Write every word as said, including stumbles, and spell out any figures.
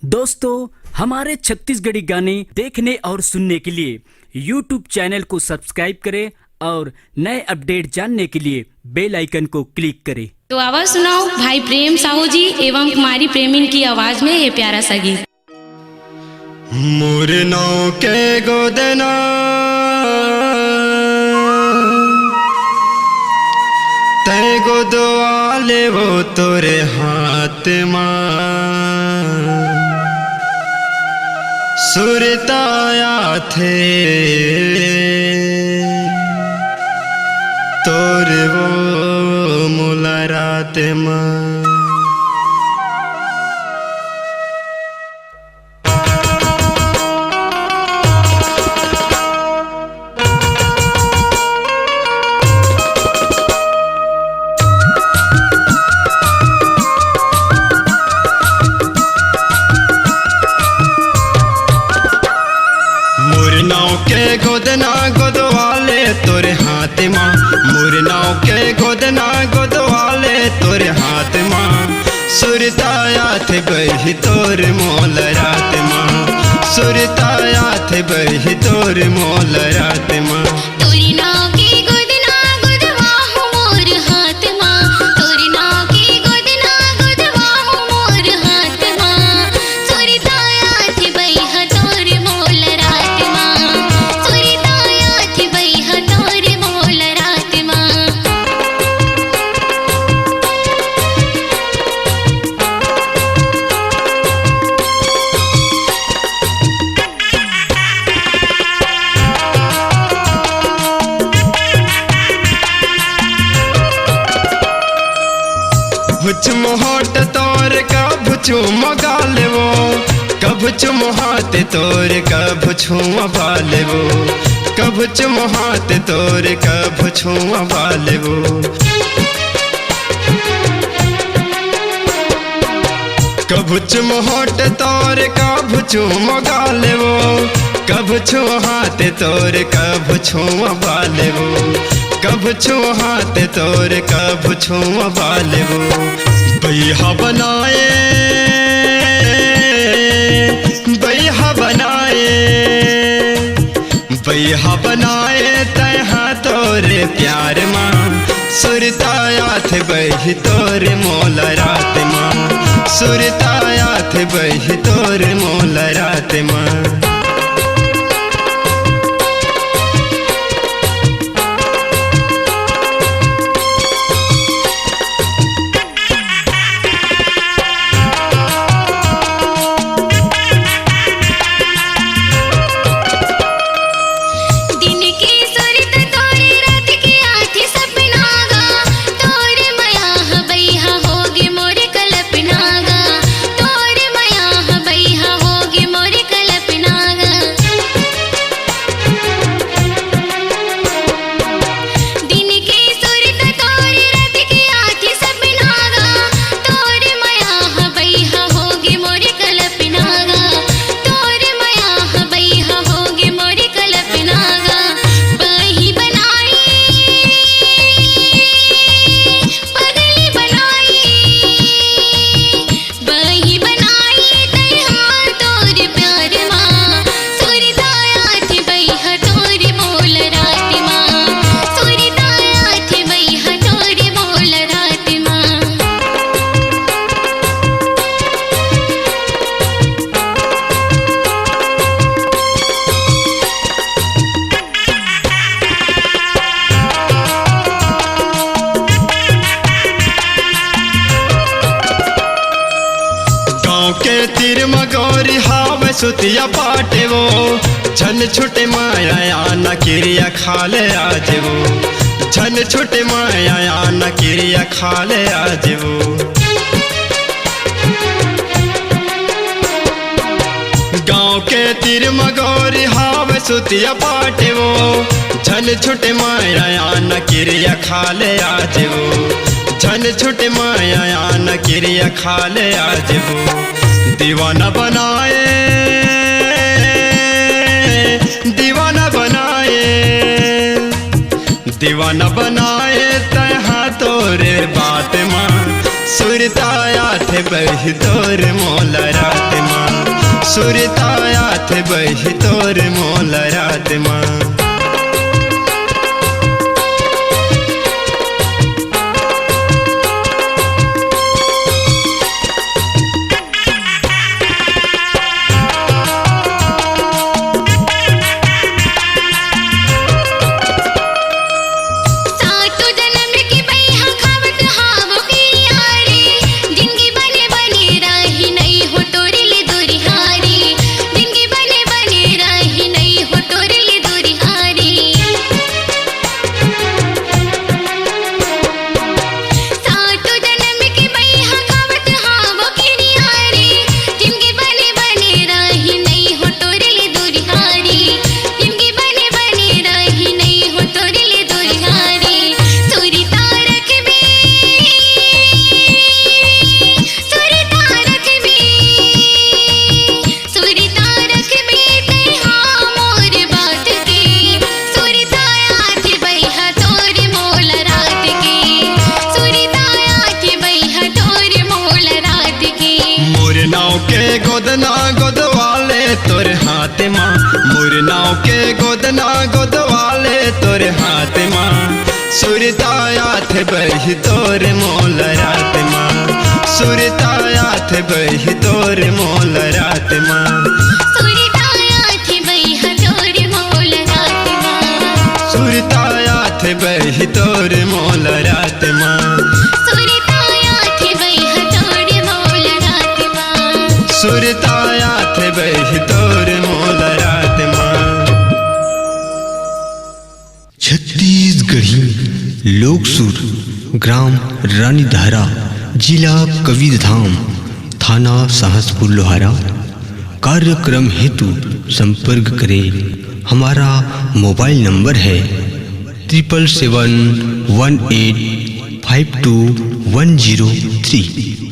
दोस्तों, हमारे छत्तीसगढ़ी गाने देखने और सुनने के लिए YouTube चैनल को सब्सक्राइब करें और नए अपडेट जानने के लिए बेल आइकन को क्लिक करें। तो आवाज सुनाओ भाई प्रेम साहू जी एवं कुमारी प्रेमिन की आवाज में ये प्यारा सा गीत। मोर नाव के गोदना, तै गोदवा ले वो तोरे हाथ मा। सुरता आथे तोर वो मोला रात मा। मोर नाव के गोदना गोदवाले तोरे हाथ मा। मोर नाव के गोदना गोदवाले तोरे हाथ मा। सुरता आथे बही तोर मोल रात मा। सुरता आथे बही तोर मोल रात मा। तोरी नाव के गोदना गोदवा हो मोर हाथ मा। तोरी नाव के गोदना गोदवा हो मोर हाथ मा। सुरता आथे बही तोर मोल रात मा। सुरता आथे बही तोर मोल रात मा। भुच मोहट तोर का भुचु मगा लेवो, कभु चुमहाते तोर कभु छुआ बालेबो, कभु चुमहाते तोर कभु छुआ बालेबो। कभु चुमहोट तोर कभु चुम गालेबो, कभु चुमहाते तोर कभु छुआ बालेबो, कभु चुमहाते तोर कभु छुआ बालेबो। बैहा बनाए, बैहा बनाए, बैहा बनाए तैहा तोरे प्यार मा। सुरता आथे बही तोरे मोला रात मा, सुरता आथे बही तोरे मोला रात मा। दिन के सुरत तोरे रात के आथे सपना गा, तोरे मया ह बैहा होगे मोरे कल्पना गा, तोरे मया ह बैहा होगे मोरे कल्पना गा। दिन के सुरत तोरे रात के आथे सपना गा, तोरे मया ह बैहा होगे मोरे कल्पना गा, तोरे मया ह बैहा होगे मोरे कल्पना गा। बही बनाई, पगली बनाई, बही बनाई तैहा तोरे प्यार मा। सुरता आथे बही तोरे मोला रात मा, सुरता आथे बही तोरे मोला रात मा। गाँव के तीर म गौरी हावय सुतिया पाटे वो, झन छुटे माया आना किरिया खा ले आज वो, झन छुटे माया आना किरिया खा ले आज वो। गाँव के तीर म गौरी हावय सुतिया पाटे वो, झन छुटे माया आना किरिया खा ले आज वो, झन छुटे माया आना किरिया खा ले आज वो। दीवाना बनाए, दीवाना बनाए, दीवाना बनाए तैहा तोरे बात मा। सुरता आथे बही तोरे मोला रात मा, सुरता आथे बही तोर मोला रात मा। सातो जनम के बइहा खावत हावो किरिया रे, जिनगी बने बने रही, नइ हो तोरे ले दुरिहा रे, जिनगी बने बने रही, नइ हो तोरे ले दुरिहा रे। सातो जनम के बइहा खावत हावो किरिया रे, जिनगी बने बने रही, नइ हो तोरे ले दुरिहा रे, जिनगी बने बने रही, नइ हो तोरे ले दुरिहा रे। सुरता रखबे, सुरता रखबे, सुरता रखबे तैं हा मोर बात के, सुरता आथे बइहा तोर मोला रात के, सुरता आथे बइहा तोर मोला रात के। मोर नाव के गोदना गोदवाले तोर हाथ मा, मोर नाव के गोदना गोदवाले तोर हाथ मा। सुरता आथे बही तोर मोला रात मा, सुरता आथे बही तोर मोला रात मा। सुरता आथे बइहा तोर मोला रात मा। सुरता आथे बही तोर मोला रात मा। सुरता आथे बइहा तोर मोला रात मा। सुरता आथे बही तोर मोला रात मा। छत्तीसगढ़ी लोक सुर, ग्राम रानीधारा, जिला कबीरधाम, थाना साहसपुर लोहारा। कार्यक्रम हेतु संपर्क करें। हमारा मोबाइल नंबर है triple seven one eight five two one zero three।